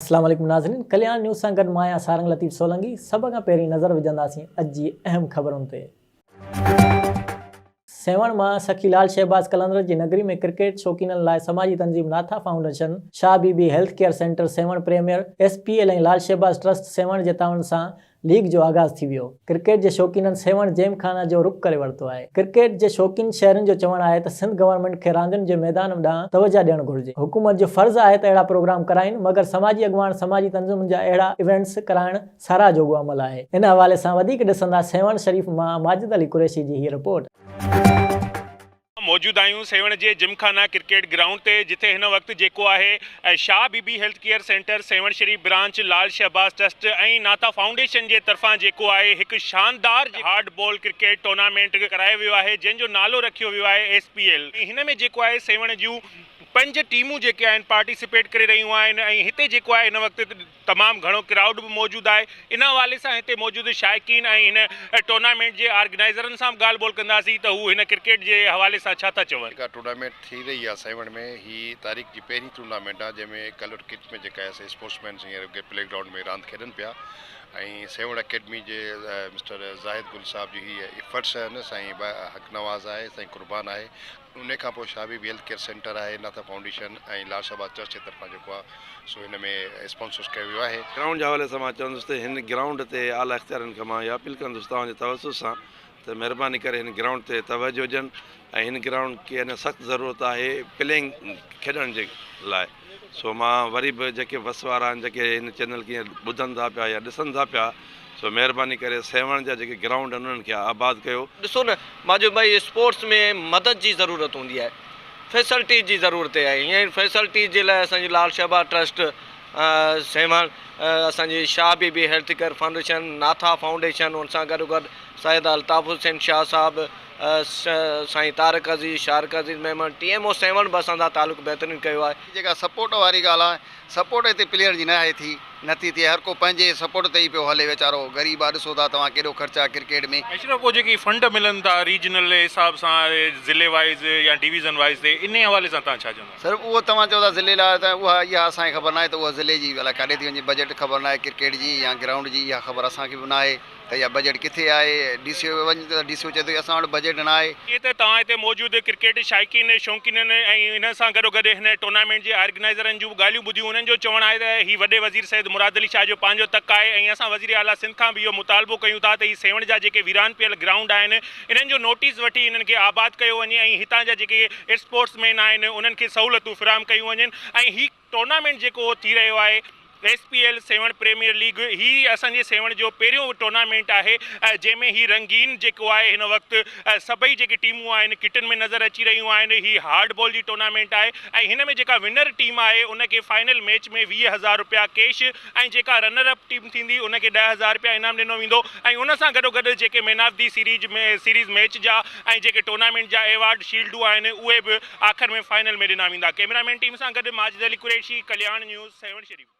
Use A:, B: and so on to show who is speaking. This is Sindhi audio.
A: اسلام عليڪم ناظرين ڪلياڻ نيوز سان گڏ مان آهيان سارنگ لطيف سولنگي سڀ کان پهرين نظر وجهنداسين اڄ جي اهم خبرن تي. سيوهڻ مان سخي لال شهباز قلندر جي نگري ۾ ڪرڪيٽ شوقينن لاء سماجي تنظيم Natha foundation, Shah Bibi health care centre Sehwan premier, S P L ۽ Lal Shahbaz trust Sehwan جي تعاون سان ليگ جو آغاز ٿي ويو. ڪرڪيٽ جي شوقينن سيوهڻ جيم خانه جو رخ ڪري ورتو آهي. ڪرڪيٽ جي شوقين شهرين جو چوڻ آهي ته سنڌ گورنمينٽ کي راندين جي ميدان ڏانهن توجهه ڏيڻ گهرجي. حڪومت جو فرض آهي ته اهڙا پروگرام ڪرائين مگر سماجي اڳواڻ سماجي تنظيمن جا اهڙا ايونٽس ڪرائڻ ساراهه جوڳو عمل آهي. ان حوالي سان وڌيڪ ڏسندا سيوهڻ شريف مان ماجد علي قريشي جي هيء رپورٽ.
B: موجود آهيون سيوهڻ جي جمخانه ڪرڪيٽ گرائونڊ تي جتي هن وقت جيڪو آهي Shah Bibi health care centre Sehwan Sharif branch Lal Shahbaz trust ۽ Natha foundation جي طرفان جيڪو آهي هڪ شاندار هارڊ بال ڪرڪيٽ ٽورنامينٽ ڪرايو ويو آهي جنهن جو نالو رکيو ويو آهي ايس پي ايل ۽ هن ۾ جيڪو آهي سيوهڻ جون پنج ٽيمون جيڪي آهن پارٽيسپيٽ ڪري رهيون آهن ۽ هتي جيڪو آهي هن وقت تمام گهڻو ڪرائوڊ به موجود آهي ان حوالي سان هتي موجود شائقين ۽ هن ٽورنامينٽ جي آرگنائيزرن سان به ڳالهه ٻولهه ڪنداسين ته هو هن ڪرڪيٽ جي حوالي سان ڇا ٿا چون.
C: جيڪا ٽورنامينٽ ٿي رهي آهي سيوهڻ ۾ هي تاريخ جي پهرين ٽورنامينٽ آهي جنهن ۾ ڪلر ڪٽ ۾ جيڪا آهي سي اسپورٽس مينس هينئر پلي گرائونڊ ۾ راند کيڏن پيا ۽ سيوهڻ اڪيڊمي جي مسٽر زاهد گل صاحب جي هي ايفرٽس آهن سائين حق نواز آهي سائين قربان آهي انهي کان پوء Shah Bibi health care centre آهي، ناٿا فائونڊيشن ۽ لال شهباز چرچ جي طرفان جيڪو آهي سو هن ۾ اسپانسرز ڪيو ويو آهي.
D: گرائونڊ جي حوالي سان مان چوندس ته هن گرائونڊ تي اعليٰ اختيارين کان مان اها اپيل ڪندس توهان جي توسط سان ته مهرباني ڪري هن گرائونڊ تي توجه ڏين ۽ هن گرائونڊ کي اڃا سخت ضرورت آهي پليئنگ کيڏڻ جي لاء سو مان وري به جيڪي وس وارا آهن جيڪي هن چينل کي ٻڌن ٿا پيا يا ڏسن ٿا پيا سو مهرباني ڪري سيوهڻ جا جيڪي گرائونڊ آهن انهن کي آباد ڪيو.
E: ڏسو نه مان جو ڀائي اسپورٽس ۾ مدد جي ضرورت هوندي آهي فيسلٽيز جي ضرورت آهي هينئر فيسلٽيز جي لاء اسان جي لال شهباز ٽرسٽ سيوهڻ اسان جي Shah Bibi health care foundation Natha foundation ان سان گڏو گڏ سيد الطاف حسين شاهه صاحب سائين Tariq Aziz Shariq Aziz Memon T M O Sehwan به اسان سان تعلق بهترين ڪيو آهي.
C: جيڪا سپورٽ واري ڳالهه آهي سپورٽ هتي پليئر جي ناهي ٿي نٿي ٿئي هر ڪو پنهنجي سپورٽ تي ئي پيو هلي ويچارو غريب آ ڏسو ٿا توهان ڪيڏو خرچ آ ڪرڪيٽ ۾.
B: اشرف پوء جيڪي فنڊ ملن ٿا ريجنل حساب سان ضلعي وائيز يا ڊويزن وائيز تي انهي حوالي سان توهان ڇا چوندا.
C: سر اهو توهان چئو ٿا ضلعي لاء ته اها اها اسان کي خبر ناهي ته اها ضلعي جي الائي ڪاڏي ٿي وڃي بجيٽ خبر ناهي ڪرڪيٽ جي يا گرائونڊ جي اها خبر اسان کي به ناهي. ته اها بجيٽ ڪٿي آهي، ڊي سي او وڃ ته ڊي سي او چئي ٿو اسان وٽ بجيٽ نه آهي.
B: جيئن ته توهان هتي موجود ڪرڪيٽ شائقين شوقينن ۽ انهن سان گڏوگڏ هن ٽورنامينٽ جي آرگنائيزرن جون به ڳالهيون ٻڌيون انهن جو چوڻ آهي ته هي وڏي وزير سيد مراد علي شاهه جو پنهنجو تڪ آهي ۽ اسان وزير اعليٰ سنڌ کان به اهو مطالبو ڪيون ٿا ته هي سيوهڻ جا جيڪي ويران پيل گرائونڊ آهن انهن جو نوٽيس وٺي انهن کي آباد ڪيو وڃي ۽ هتان جا جيڪي اسپورٽس مين آهن انهن کي سهولتون فراهم ڪيون وڃن ۽ هي ٽورنامينٽ جيڪو ٿي رهيو آهي S P L Sehwan premier league هي اسان جي سيوهڻ جو پهريون ٽورنامينٽ آهي جنهن ۾ هي رنگين جيڪو آهي هن وقت سڀئي جيڪي ٽيمون آهن ڪٽن ۾ نظر اچي رهيون آهن هي هارڊ بال جي ٽورنامينٽ آهي ۽ هن ۾ جيڪا ونر ٽيم آهي ان کي فائنل ميچ ۾ 20 هزار روپيا ڪيش ۽ جيڪا رنر اپ ٽيم ٿيندي ان کي 10 هزار روپيا انعام ڏنو ويندو ۽ ان سان گڏو گڏ جيڪي man of the series ۾ series match جا ۽ جيڪي ٽورنامينٽ جا ايوارڊ شيلڊون آهن اهي به آخر ۾ فائنل ۾ ڏنا ويندا ڪئميرا مين ٽيم سان گڏ ماجد علي قريشي ڪلياڻ نيوز سيوهڻ شريف.